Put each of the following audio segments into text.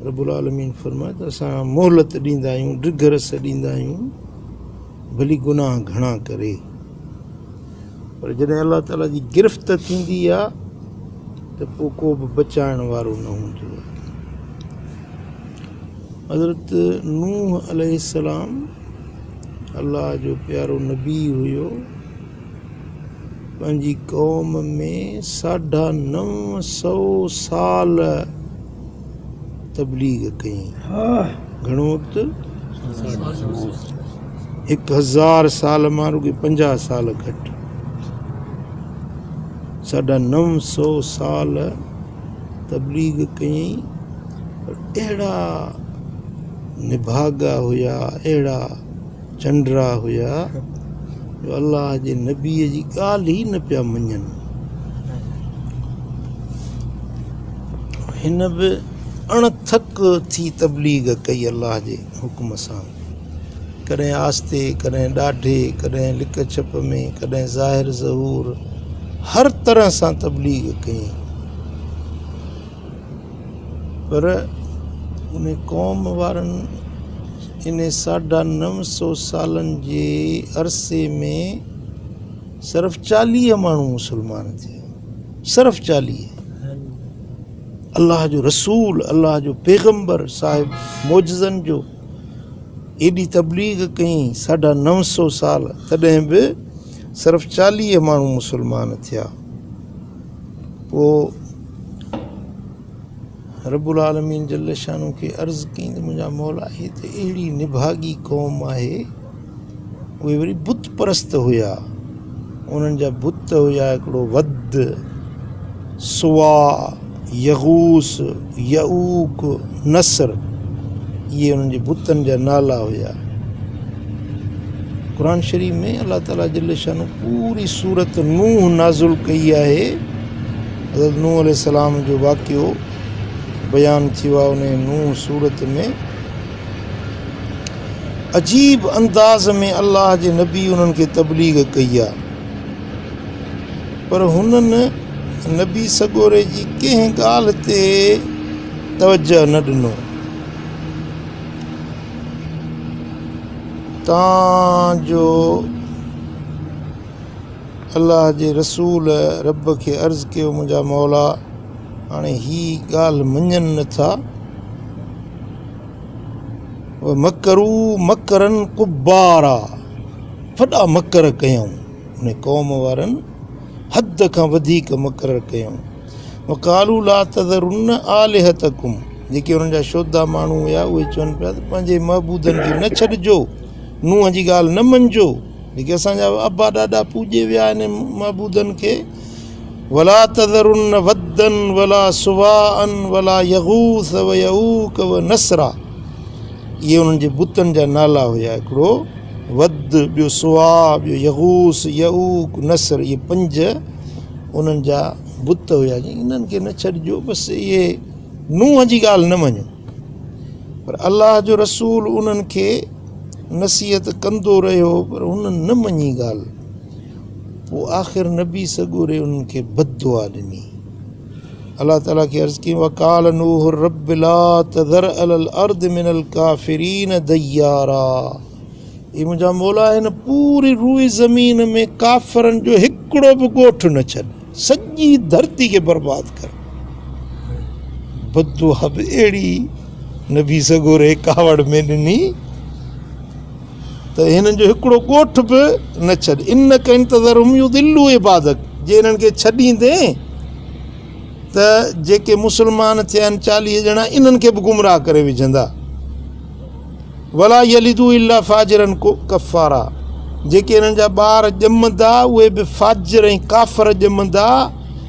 رب العالمين فرمايو ته اسان مهلت ڏيندا آهيون، ڊگهه رس ڏيندا آهيون، ڀلي گناهه گهڻا ڪري، پر جڏهن الله تعاليٰ جي گرفت ٿيندي آهي ته پوء ڪو به بچائڻ وارو نه هوندو آهي. حضرت نوح عليه السلام الله جو پيارو نبي هيو. پنهنجي قوم ۾ ساڍا 900 سال تبليغ ڪيائين. گهڻو وقت؟ 1000 سال مان رڳي 50 سال گهٽ. ساڍا 900 سال تبليغ ڪيائين پر اهڙا نڀاڳا هيا، اهڙا چنڊرا هيا جو الله جي نبيء جي ڳالهه ئي نه پيا مڃن. هن به اڻ ٿڪ ٿي تبليغ ڪئي الله جي حڪم سان. ڪڏهن آهستي، ڪڏهن ڏاڍي، ڪڏهن لڪ ڇپ ۾، ڪڏهن ظاهر ظهور، هر طرح سان تبليغ ڪيائين. پر ان قوم وارن ان ساڍا 900 سالن جي عرصي ۾ صرف 40 ماڻهو مسلمان ٿيا. صرف 40. الله جو رسول، الله جو پيغمبر صاحب معجزن جو ايڏي تبليغ ڪئي ساڍا 900 سال، تڏهن به صرف 40 ماڻهو مسلمان ٿيا. پوء رب العالمين جل شانه کي عرض ڪيائين ته منهنجا مولا هي ته اهڙي نڀاڳي قوم آهي، اهي وري بت پرست هيا، انهن جا بت هيا هڪڙو ود، سواع، يغوث، يعوق، نسر، اهي انهن جي بتن جا نالا هيا. قرآن شريف ۾ الله تعالي جل شانه پوري سورت نوح نازل ڪئي آهي. حضرت نوح عليه السلام جو واقعو بيان ٿيو آهي ان نوح سورت ۾. عجيب انداز ۾ الله جي نبي انهن کي تبليغ ڪئي آهي، پر هنن نبي سڳوري جي ڪنهن ڳالهه تي توجه نه ڏنو. تان جو الله جي رسول رب کي عرض ڪيو منهنجا مولا هاڻي هي ڳالهه مڃن نه ٿا. ومڪروا مڪرا ڪبارا، وڏا مڪر ڪيائون ان قوم وارن، حد کان وڌيڪ مڪر ڪيائون. وقالوا لا تذرن آلهتڪم، جيڪي انهن جا شودا ماڻهو هيا اهي چون پيا ته پنهنجي معبودن کي نه ڇڏجو، نوح جي ڳالهه نه مڃجو، جيڪي اسان جا ابا ڏاڏا پوڄي ويا آهن معبودن کي. ولا تذرن ودا ولا سواعا ولا يغوث ويعوق ونسرا، اهي انهن جي بتن جا نالا هيا، هڪڙو ود، ٻيو سواع، ٻيو يغوث، يعوق، نسر، اهي پنج انهن جا بت هيا، جي انهن کي نه ڇڏجو، بس اهي نوح جي ڳالهه نه مڃو. پر الله جو رسول انهن کي نصيحت ڪندو رهيو، پر انهن نه مڃي ڳالهه. پوء آخر نبي سڳوري انهن کي بد دعا ڏني. الله تعالي کي عرض ڪيائين، وقال نوح رب لا تذر علي الارض من الڪافرين ديارا، اي منهنجا مولا هن پوري روئي زمين ۾ ڪافرن جو هڪڙو به ڳوٺ نه ڇڏ، سڄي ڌرتي کي برباد ڪر. بددعا به اهڙي نبي سڳوري ڪاوڙ ۾ ڏني ته هنن جو هڪڙو ڳوٺ به نه ڇڏ. انڪ ان تذرهم يضلوا عبادڪ، جي هنن کي ڇڏيندين ته جيڪي مسلمان ٿيا آهن 40 ڄڻا انهن کي به گمراهه ڪري وجهندا. ولا يلدوا الا فاجرا ڪفارا، جيڪي انهن جا ٻار ڄمندا اهي به فاجر ۽ ڪافر ڄمندا،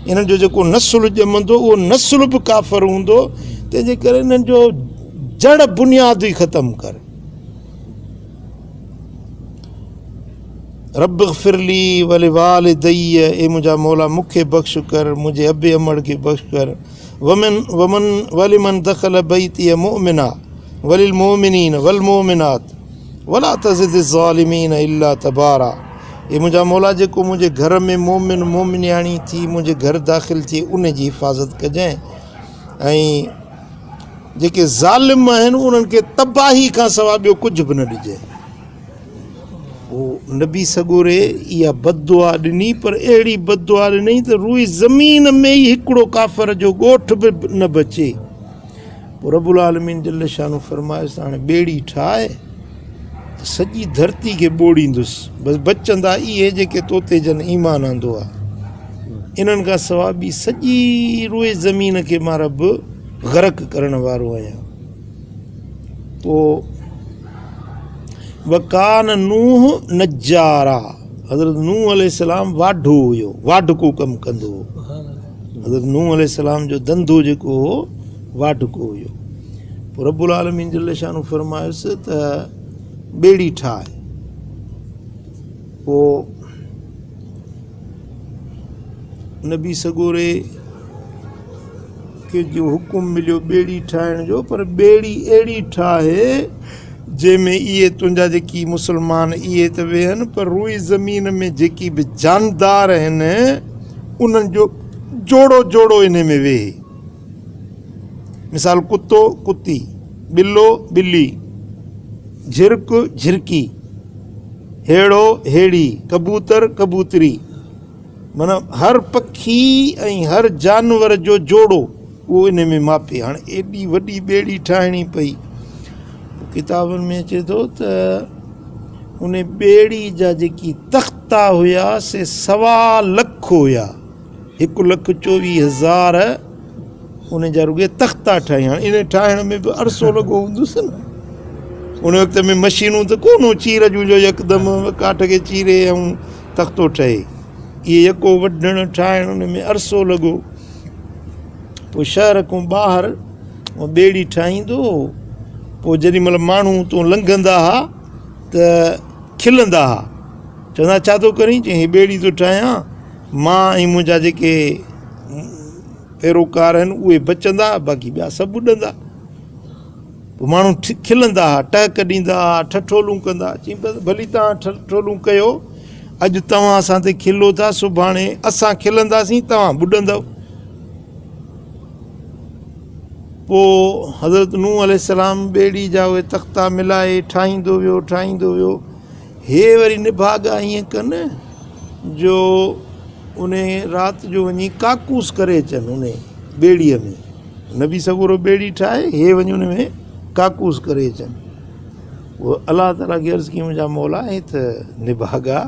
انهن جو جيڪو نسل ڄمندو اهو نسل به ڪافر هوندو، تنهن جي ڪري انهن جو جڙ بنياد ئي ختم ڪر. رب اغفر لي ولوالدي، اي منهنجا مولا مون کي بخش ڪر، منهنجي ابي امڙ کي بخش ڪر. ومن ومن ولمن دخل بيتي مؤمنا وللمؤمنين والمؤمنات ولا تزد الظالمين الا تبارا، اي منهنجا مولا جيڪو منهنجي گهر ۾ مؤمن مؤمنياڻي ٿي منهنجي گهر داخل ٿئي ان جي حفاظت ڪجانء ۽ جيڪي ظالم آهن انهن کي تباهي کان سوا ٻيو ڪجهه به نه ڏجانء. پوء نبي سڳوري اها بددعا ڏني پر اهڙي بددعا ڏنائين ته روئي زمين ۾ ئي هڪڙو ڪافر جو ڳوٺ به نه بچي. پوء رب العالمين جل شانه فرمايس ته هاڻي ٻيڙي ٺاهه ته سڄي ڌرتي کي ٻوڙيندس، بس بچندا اهي جيڪي تو تي جن ايمان آندو آهي، انهن کان سواء ٻي سڄي روئي زمين کي مان رب غرق ڪرڻ وارو آهيان. پوء وڪان نوح نجارا، حضرت نوح عليه السلام واڍو هيو، واڍڪو ڪم ڪندو هو. حضرت نوح عليه السلام جو ڌنڌو جيڪو هو واڍڪو هيو. پوء رب العالمين جل شانه فرمايس ته ٻيڙي ٺاهه. پوء نبي سڳوري کي جو حڪم مليو ٻيڙي ٺاهڻ جو، پر ٻيڙي اهڙي ٺاهي جنهن ۾ اهي تنهنجا جيڪي مسلمان اهي ته ويهن پر روئي زمين ۾ جيڪي به جاندار آهن انهن جو جوڙو جوڙو انهي ۾ ويهي. مثال ڪتو ڪتي، ٻلو ٻلي، جهرڪ جهرڪي، هيڙو هيڙي، ڪبوتر ڪبوتري. معنيٰ هر پکي ۽ هر جانور جو جوڙو اهو ان ۾ ماپي. هاڻي ايڏي وڏي ٻيڙي ٺاهڻي پئي. پوء ڪتابن ۾ اچي ٿو ته ان ٻيڙي جا جيڪي تختا هيا سي سوا لک هيا، 1,24,000 ان جا رڳي تختا ٺاهي. هاڻي ان ٺاهڻ ۾ به عرصو لڳو هوندس نه. ان وقت ۾ مشينون ته ڪونه هيون چير جون جو يڪدم ڪاٺ کي چيري ۽ تختو ٺهي. اهي يڪو وڍڻ ٺاهڻ ان ۾ عرصو لڳو. پوء شهر کان ٻاهر ٻيڙي ٺاهيندو هو. پوء جيڏي مهل ماڻهو اتون لنگهندا ها ته کلندا ها، چوندا ڇا ٿو ڪرين؟ چيائين هي ٻيڙي ٿو ٺاهيان، مان ۽ منهنجا جيڪي پيروڪار آهن اهي بچندا، باقي ٻيا سڀ ٻڏندا. پوء ماڻهو کلندا ها، ٽهڪ ڏيندا ها، ٺٺولون ڪندا ها. چيائين بس ڀلي توهان ٺٺولون ڪيو، اڄ توهان اسان تي کلو ٿا، سڀاڻي اسان کلنداسين، توهان ٻڏندؤ. پوء حضرت نوح عليه السلام ٻيڙي جا اهي تختا ملائي ٺاهيندو ويو، ٺاهيندو ويو. هي وري نڀاڳا ائين ڪن جو ان رات جو وڃي ڪاڪوس ڪري اچن ان ٻيڙيء ۾. نبي سڳورو ٻيڙي ٺاهي، هي وڃي ان ۾ ڪاڪوس ڪري اچن. پوء الله تعاليٰ کي عرض ڪيائين، منهنجا مولا هي ته نڀاڳا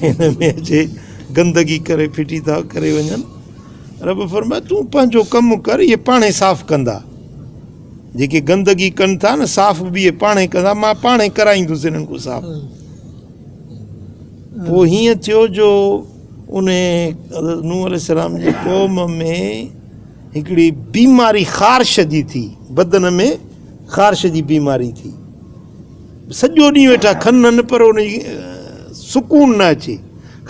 هن ۾ اچي گندگي ڪري ڦٽي ٿا ڪري وڃن. رب فرمايو، تون پنهنجو ڪم ڪر، اهي پاڻهي صاف ڪندا. جيڪي گندگي ڪن ٿا نه، صاف به اهي پاڻهي ڪندا، مان پاڻهي ڪرائيندس هنن کان صاف. پوء هيئن ٿيو جو ان حضرت نوح عليه السلام جي قوم ۾ هڪڙي بيماري خارش جي ٿي، بدن ۾ خارش جي بيماري ٿي. سڄو ڏينهن ويٺا کنن پر ان جي سڪون نه اچي.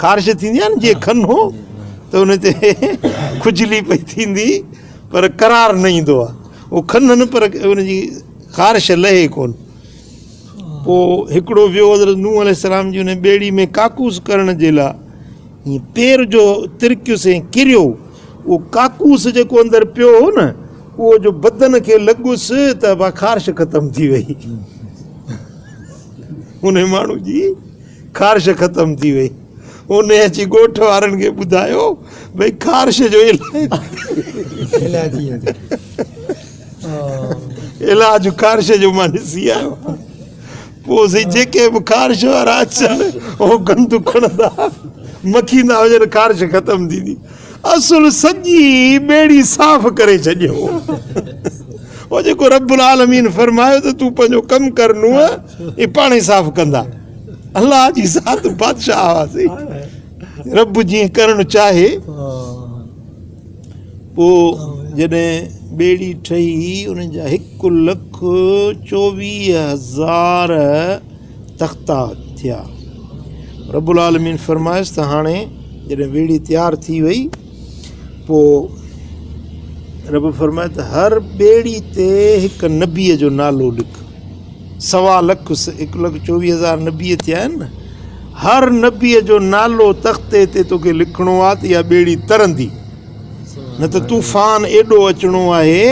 خارش ٿيندي آهي نه جيئن کنو ته ان تي کجلي پئي ٿيندي پر قرار نه ايندو آهي. هو کنن پر ان جي خارش لهي ڪونه. پوء هڪڙو ويو حضرت نوح عليه السلام جي ان ٻيڙي ۾ ڪاڪوس ڪرڻ جي لاء، ائين پير جو ترڪيس ۽ ڪريو، اهو ڪاڪوس جيڪو اندر پيو هو نه، اهو جو بدن کي لڳس ته اها خارش ختم ٿي وئي. ان ماڻهو جي خارش ختم ٿي وئي. ان اچي ڳوٺ وارن کي ٻڌايو، ڀئي خارش جو علاج خارش جو مان ڏسي آيو. پوء سائين جيڪي به خارش وارا اچن اهو گند کڻندا مکيندا هجن، خارش ختم ٿيندي. اصل سڄي ٻيڙي صاف ڪري ڇڏيو. اهو جيڪو رب العالمين فرمايو ته تون پنهنجو ڪم ڪر نوح، اهي پاڻهي صاف ڪندا. الله جي ذات بادشاهه آهي سائين، رب جيئن ڪرڻ چاهي. پوء جڏهن ٻيڙي ٺهي ان جا 1,24,000 تختا ٿيا. رب العالمين فرمايس ته هاڻي جڏهن ٻيڙي تيار ٿي وئي پوء رب فرمايو ته هر ٻيڙي تي هڪ نبيء جو نالو لک. سوا لک، 1,24,000 نبي ٿيا آهن نه، هر نبيء جو نالو تختي تي توکي لکڻو آهي ته اها ٻيڙي ترندي، نه ته طوفان ايڏو اچڻو آهي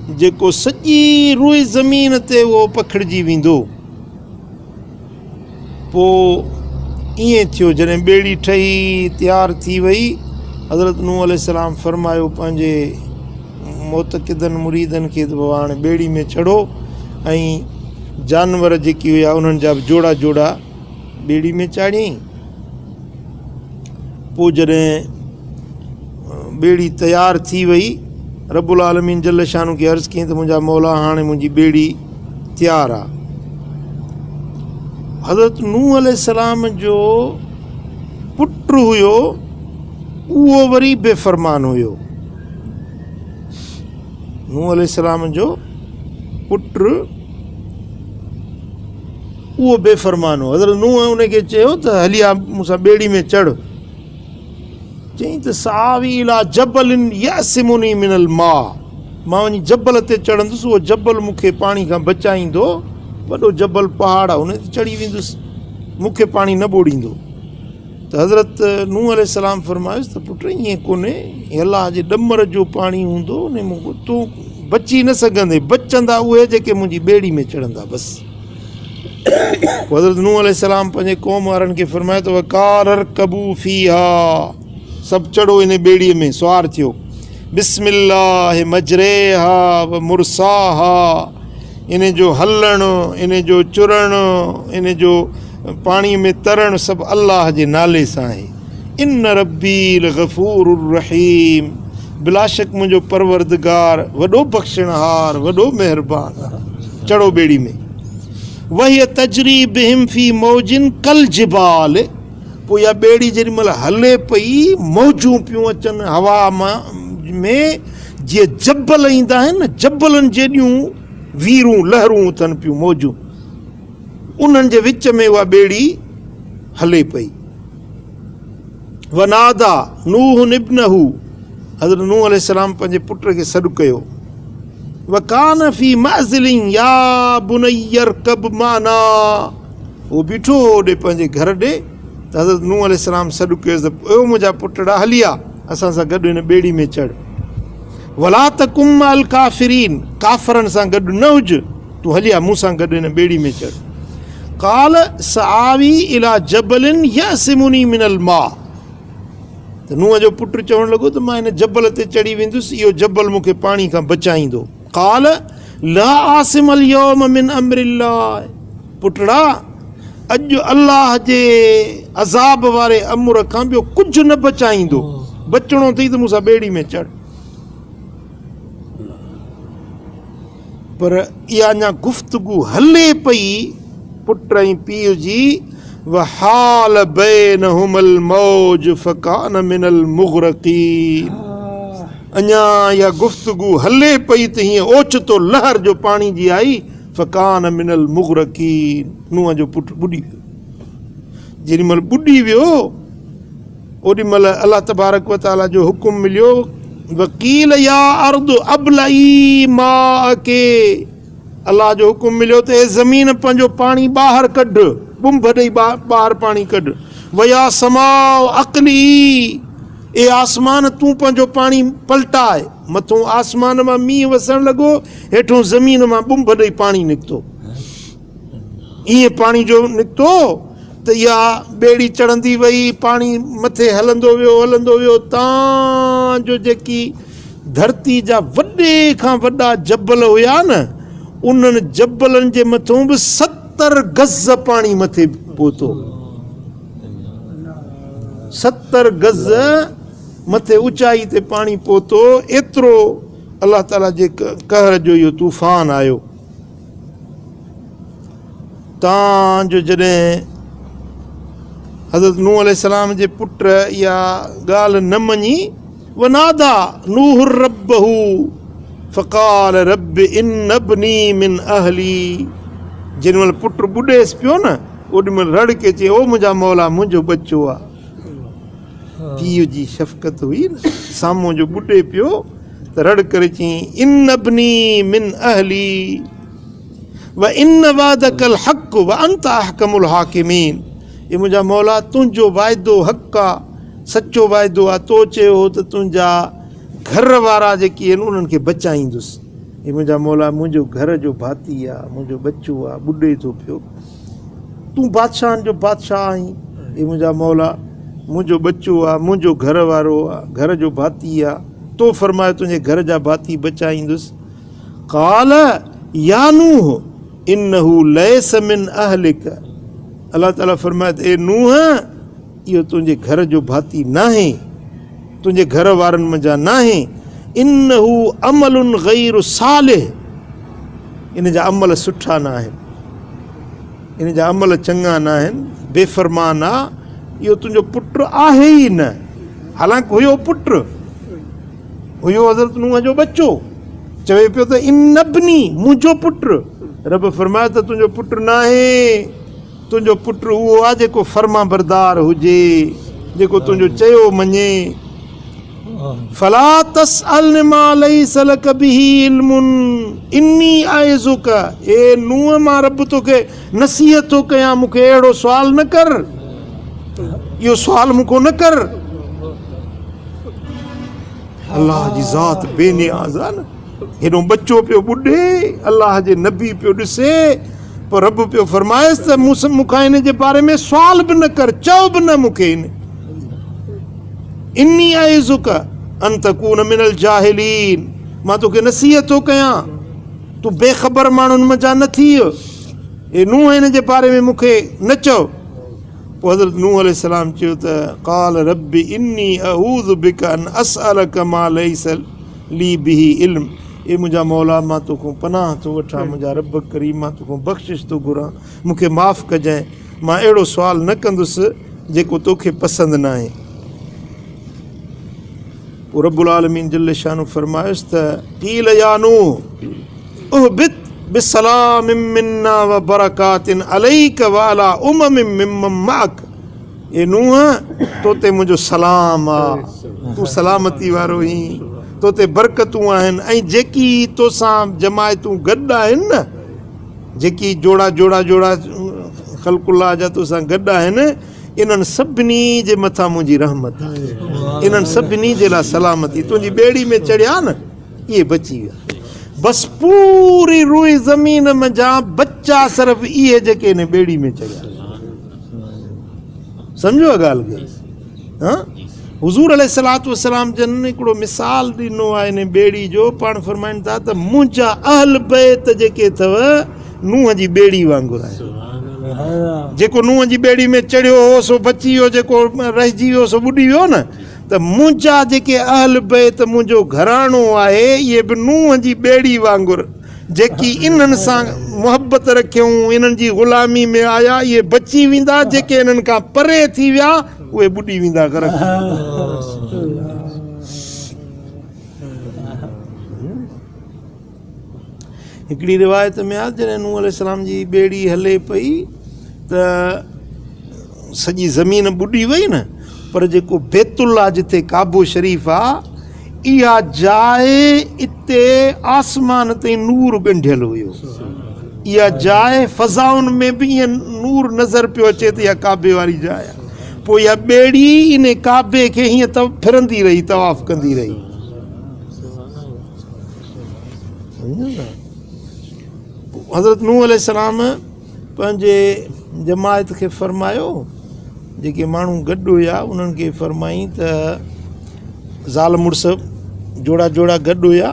جيڪو سڄي روئي زمين تي اهو پکڙجي ويندو. پوء ائين ٿيو جڏهن ٻيڙي ٺهي تيار ٿي وئي، حضرت نوح عليه السلام فرمايو پنهنجي معتقدن مريدن کي ته بابا هاڻي ٻيڙي ۾ چڙهو ۽ جانور جيڪي هيا انهن جا به جوڙا جوڙا ٻيڙي ۾ چاڙهيائين. پوء جڏهن ٻيڙي تيار ٿي وئي، رب العالمين جل شانه کي عرض ڪيائين ته منهنجا مولا هاڻي منهنجي ٻيڙي تيار آ. حضرت نوح عليه السلام جو پٽ هيو اهو وري بي فرمان هيو. نوح عليه السلام جو پٽ اهو بي فرمان هو. حضرت نوح ان کي چيو ته هلي آ مون سان ٻيڙي ۾ چڙهه. چيائين ته سآوي الي جبل يعصمني من الماء مان وڃي جبل تي چڙهندس اهو جبل مون کي پاڻي کان بچائيندو وڏو جبل پهاڙ آهي ان تي چڙهي ويندس مون کي پاڻي نه ٻوڙيندو ته حضرت نوح عليه السلام فرمايس ته پٽ ائين ڪونهي هي الله جي ڏمر جو پاڻي هوندو ان ۾ تون بچي نه سگهندي بچندا اهي جيڪي منهنجي ٻيڙي ۾ چڙهندا بس پوء حضرت نوح عليه السلام پنهنجي قوم وارن کي فرمايو ته وقال ارڪبوا فيها سڀ چڙهو ان ٻيڙي ۾ سوار ٿيو بسم الله مجريها ومرساها ان جو هلڻ ان جو چرڻ ان جو پاڻي ۾ ترڻ سڀ الله جي نالي سان آهي ان ربي لغفور الرحيم بلاشڪ منهنجو پروردگار وڏو بخشڻهار وڏو مهربان آهي چڙهو ٻيڙي ۾ وهي تجري بهم في موج ڪالجبال پوء اها ٻيڙي جيڏي مهل هلي پئي موجون پيون اچن هوا ۾ جيئن جبل ايندا آهن نه جبلن جيڏيون ويرون لهرون اٿن پيون موجون انهن جي وچ ۾ اها ٻيڙي هلي پئي ونادا نوح ابنه حضرت نوح عليه السلام پنهنجي پٽ کي سڏ ڪيو وڪان في معزل يا بني ارڪب معنا هو بيٺو هو اوڏي پنهنجي گهر ڏي ته حضرت نوح عليه السلام سڏ ڪيس ته او منهنجا پٽڙا هلي آ اسان سان گڏ هن ٻيڙي ۾ چڙهه ولا تڪن مع الڪافرين ڪافرن سان گڏ نه هج تون هلي آ مون سان گڏ هن ٻيڙي ۾ چڙهه قال سآوي الى جبل يعصمني من الماء ته نوح جو پٽ چوڻ لڳو ته مان هن جبل تي چڙهي ويندس اهو جبل مون کي پاڻي کان بچائيندو قال لا عاصم اليوم من امر الله پٽڙا اڄ الله جي عذاب واري امر کان ٻيو ڪجهه نه بچائيندو بچڻو اٿئي ته مون سان ٻيڙي ۾ چڙهه پر اها اڃا گفتگو هلي پئي پٽ ۽ پيء جي، وحال بينهما الموج فڪان من المغرقين اڃا اها گفتگو هلي پئي ته هيئن اوچتو لهر جو پاڻي جي آئي فڪان من المغرقين نوح جو پٽ ٻڏي ويو. جيڏي مهل ٻڏي ويو اوڏي مهل الله تبارڪ و تعالي جو حڪم مليو وقيل يا ارض ابلعي ماءڪ الله جو حڪم مليو ته اي زمين پنهنجو پاڻي ٻاهر ڪڍ ٻنڀ ڏئي ٻاهر پاڻي ڪڍ ويا سماء اقلعي اي آسمان تون پنهنجو پاڻي پلٽاء مٿون آسمان مان مينهن وسڻ لڳو هيٺون زمين مان ٻنڀ ڏئي پاڻي نڪتو ائين پاڻي جو نڪتو ته اها ٻيڙي چڙهندي وئي، پاڻي مٿي هلندو ويو، هلندو ويو، تان جو جيڪي ڌرتي جا وڏي کان وڏا جبل هيا نه، انهن جبلن جي مٿون به 70 گز پاڻي مٿي پهتو. 70 گز مٿي اوچائي تي پاڻي پهتو، ايترو الله تعاليٰ جي قهر جو اهو طوفان آيو. تان جو جڏهن حضرت نوح عليه السلام جي پٽ اها ڳالهه نه مڃي ونادا نوح ربه فقال رب ان ابني من اهلي جيڏي مهل پٽ ٻڏيس پيو نه اوڏي مهل رڙ ڪي چي او منهنجا مولا منهنجو ٻچو آ پيء جي شفقت هئي نه سامهون جو ٻڏي پيو ته رڙ ڪري چيائين، ان ابني من اهلي وان وعدک الحق وانت احڪم الحاڪمين اي منهنجا مولا تنهنجو وعدو حق آ سچو وعدو آ تو چيو هو ته تنهنجا گهر وارا جيڪي آهن انهن کي بچائيندس اي منهنجا مولا منهنجو گهر جو ڀاتي آ، منهنجو ٻچو آ، ٻڏي ٿو پيو. تون بادشاهن جو بادشاهه آهين، اي منهنجا مولا منهنجو ٻچو آ، منهنجو گهر وارو آ، گهر جو ڀاتي آ، تو فرمايو تنهنجي گهر جا ڀاتي بچائيندس. قال يا نوح انه ليس من اهلڪ، الله تعالي فرمايو ته اي نوح اهو تنهنجي گهر جو ڀاتي ناهي، تنهنجي گهر وارن منجهان ناهي، انه عمل غير صالح، ان جا عمل سٺا ناهن، ان جا عمل چڱا ناهن، بي فرمان آ، اهو تنهنجو پٽ آهي ئي نه، حالانڪ هيو پٽ، هيو حضرت نوح جو ٻچو، چوي پيو ته ان ابني منهنجو پٽ، رب فرمايو ته تنهنجو پٽ ناهي. تنهنجو پٽ اهو آ جيڪو فرمانبردار هجي، جيڪو تنهنجو چيو مڃي. فلا تسألني ما ليس لك به علم اني اعظك، اي نوح مان رب توکي نصيحت ٿو ڪيان مون کي اهڙو سوال نه ڪر، اهو سوال مون کان نه ڪر. الله جي ذات بي نياز آ نه، هيڏو ٻچو پيو ٻڏي، الله جي نبي پيو ڏسي، پوء رب پيو فرمائيس ته مون سان مون کان ان جي باري ۾ سوال به نه ڪر، چئو به نه مون کي ان اني اعظک ان تڪون من الجاهلين، مان توکي نصيحت ٿو ڪيان تون بي خبر ماڻهن منجهان نه ٿيء. اي نوح ان جي باري ۾ مون کي نه چئو. پوء حضرت نوح عليه السلام چيو ته قال رب اني اعوذ بک ان اسالک ما ليس لي به علم، اي منهنجا مولا مان توکون پناهه ٿو وٺان، منهنجا رب ڪريم مان توکون بخشش ٿو گهران، مون کي معاف ڪجانء، مان اهڙو سوال نه ڪندس جيڪو توکي پسند ناهي. پوء رب العالمين جل شانه فرمايس ته قيل يا نوح اهبط بسلام منا وبرڪات عليڪ وعلي امم ممن معڪ، اي نوح! تو تي منهنجو سلام آ، تون سلامتي وارو هين، تو تي برڪتون آهن ۽ جيڪي توسان جماعتون گڏ آهن نه، جيڪي جوڙا جوڙا جوڙا خلق الله جا توسان گڏ آهن، انهن سڀني جي مٿان منهنجي رحمت آهي، انهن سڀني جي لاء سلامتي، تنهنجي ٻيڙي ۾ چڙهيا نه، اهي بچي ويا. بس پوري روئي زمين منجهان بچا صرف اهي جيڪي ان ٻيڙي ۾ چڙهيا. سمجهو ڳالهه کي؟ ها حضور عليه الصلوة والسلام جن هڪڙو مثال ڏنو آهي ان ٻيڙي جو، پاڻ فرمائن ٿا ته منهنجا اهل بيت جيڪي اٿو نوح جي ٻيڙي وانگر آهن. جيڪو نوح جي ٻيڙي ۾ چڙهيو هو سو بچي ويو، جيڪو رهجي ويو سو ٻڏي ويو نه. ته منهنجا جيڪي اهل بيت منهنجو گهراڻو آهي اهي به نوح جي ٻيڙي وانگر جيڪي انهن سان محبت رکيائون انهن جي غلامي ۾ آيا اهي بچي ويندا جيڪي انهن کان پري ٿي ويا اهي ٻڏي ويندا غرق ٿي ويندا. هڪڙي روايت ۾ آهي جڏهن نوح عليه السلام جي ٻيڙي هلي پئي ته سڄي زمين ٻڏي وئي نه پر جيڪو بيت الله جتي ڪعبو شريف آ اها جاء اتي آسمان تائين نور ڳنڍيل هيو اها جاء فضائن ۾ به ائين نور نظر پيو اچي ته اها ڪعبي واري جاء آ پوء اها ٻيڙي ان ڪعبي کي هيئن ڦرندي رهي طواف ڪندي رهي حضرت نوح عليه السلام پنهنجي جماعت کي فرمايو جيڪي ماڻهو گڏ هيا انهن کي فرمائين ته زال مڙس جوڙا جوڙا گڏ هيا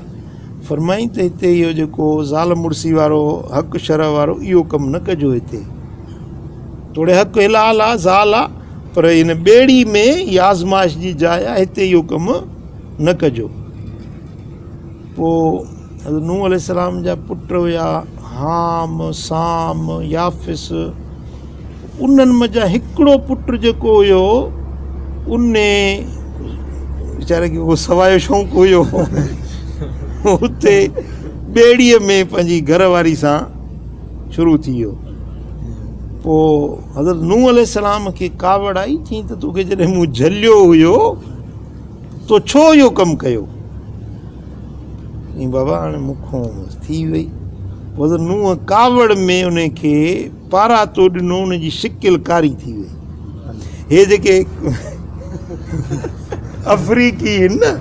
فرمائين ته هتي اهو جيڪو زال مڙسي وارو حق شرع وارو اهو ڪم نه ڪجو هتي توڙي حق حلال آ زال آ پر هن ٻيڙي ۾ هي آزمائش جي جاء آ هتي اهو ڪم نه ڪجو پوء حضرت نوح عليه السلام جا پٽ هيا حام، سام، يافث، انهن منجهان هڪڙو پٽ جيڪو هيو ان ويچاري کي ڪو سوايو شوق هيو اتي ٻيڙيء ۾ پنهنجي گهر واري سان شروع ٿي ويو. پوء حضرت نوح عليه السلام کي ڪاوڙ آئي، چيائين ته توکي جڏهن مون جهليو هيو تو ڇو اهو ڪم ڪيو؟ چيائين بابا هاڻي مون کان بس ٿي وئي. پوء حضرت نوح ڪاوڙ ۾ ان کي پاراتو ڏنو، ان جي شڪل ڪاري ٿي وئي. هي جيڪي افريقي آهن نه،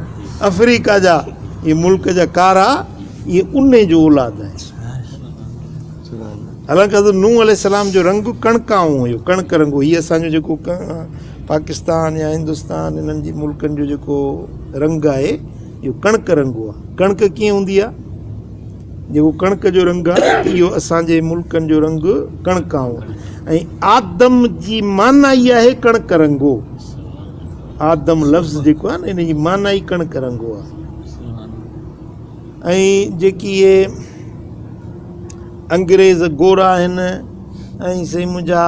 افريقا جا، هي ملڪ جا ڪارا، اهي انهي جو اولاد آهن. حالانڪه حضرت نوح عليه السلام جو رنگ ڪڻڪائون هيو، ڪڻڪ رنگ هي اسان جو جيڪو پاڪستان يا هندستان انهن جي ملڪن جو جيڪو رنگ آهي اهو ڪڻڪ رنگ آهي. ڪڻڪ ڪيئن هوندي آهي؟ جيڪو ڪڻڪ جو رنگ آهي اهو اسان جي ملڪن جو رنگ ڪڻڪائون ۽ آدم جي معنيٰ ئي آهي ڪڻڪ رنگو. آدم لفظ جيڪو آهي نه ان جي معنيٰ ئي ڪڻڪ رنگو آهي. ۽ جيڪي اهي انگريز گورا آهن ۽ سائين منهنجا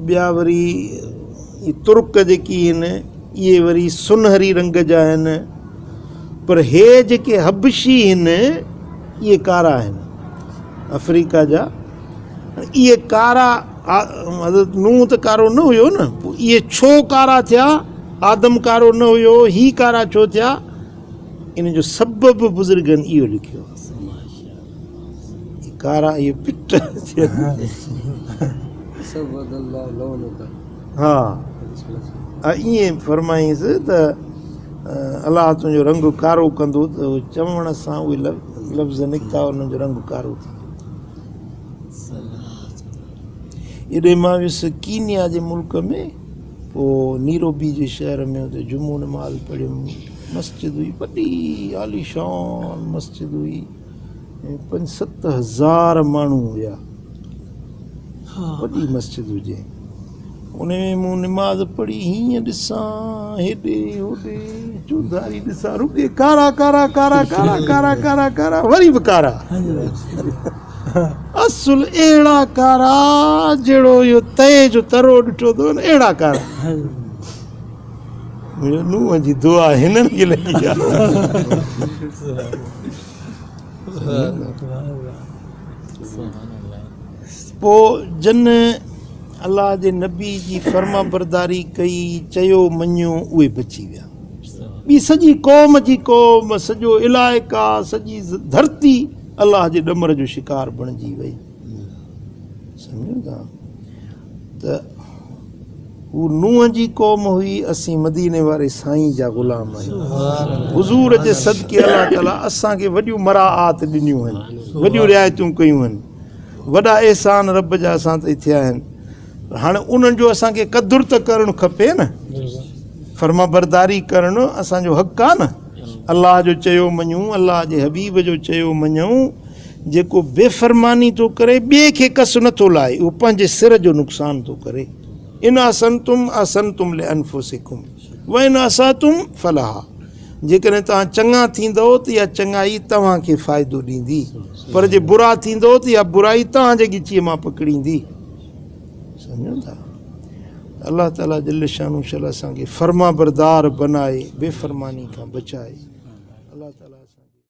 ٻيا وري ترڪ جيڪي آهن اهي وري سنهري رنگ جا آهن پر هي جيڪي حبشي آهن اهي ڪارا آهن آفريڪا جا اهي ڪارا حضرت نوح ته ڪارو نه هيو نه پوء اهي ڇو ڪارا ٿيا آدم ڪارو نه هيو هي ڪارا ڇو ٿيا ان جو سبب به بزرگن اهو لکيو آهي. ڪارا اهي پٽ ٿين. ها ائين فرمائينس ته الله تنهنجو رنگ ڪارو ڪندو ته چوڻ سان اهي لفظ نڪتا انهن جو رنگ ڪارو ٿي ويو. ايڏي مان ويس ڪينيا جي ملڪ ۾ پوء نيروبي جي شهر ۾ اتي جمعو نماز پڙهيم. مسجد هئي وڏي عاليشان مسجد هئي ۽ پنج 7000 ماڻهو هيا. وڏي مسجد هجي. ان ۾ مون نماز پڙهي هيئن ڏسان هيڏي هوڏي چوڌاري ڏسان رڳي ڪارا ڪارا ڪارا ڪارا ڪارا ڪارا ڪارا وري به ڪارا. اصل اهڙا ڪارا جهڙو اهو تئي جو ترو ڏٺو اٿو نه اهڙا ڪارا. منهنجو نوح جي دعا هنن کي لڳي آ. پوء جن الله جي نبي جي فرمانبرداري ڪئي، چيو مڃيو، اهي بچي ويا. ٻي سڄي قوم جي قوم، سڄو علائقا، سڄي ڌرتي الله جي ڏمر جو شڪار بڻجي وئي. سمجهو ٿا ته هو نوح جي قوم هئي، اسين مديني واري سائين جا غلام آهيون. حضور جي صدقي الله تعالي اسان کي وڏيون مراعات ڏنيون آهن، وڏيون رعايتون ڪيون آهن، وڏا احسان رب جا اسان تي ٿيا آهن. هاڻي انهن جو اسان کي قدر ته ڪرڻ کپي نه، فرمانبرداري ڪرڻ اسان جو حق آهي نه. الله جو چيو مڃون، الله جي حبيب جو چيو مڃون. جيڪو بي فرماني ٿو ڪري ٻئي کي ڪس نه ٿو لائي، اهو پنهنجي سر جو نقصان ٿو ڪري. ان احسنتم احسنتم لانفسکم وان اساتم فلها، جيڪڏهن توهان چڱا ٿيندؤ ته اها چڱائي توهان کي فائدو ڏيندي، پر جي برا ٿيندؤ ته اها برائي توهان جي ڳچيء مان پڪڙيندي. سمجهو ٿا؟ الله تعاليٰ جل شانه شل اسان کي فرمانبردار بنائي، بي فرماني کان بچائي. الله تعاليٰ.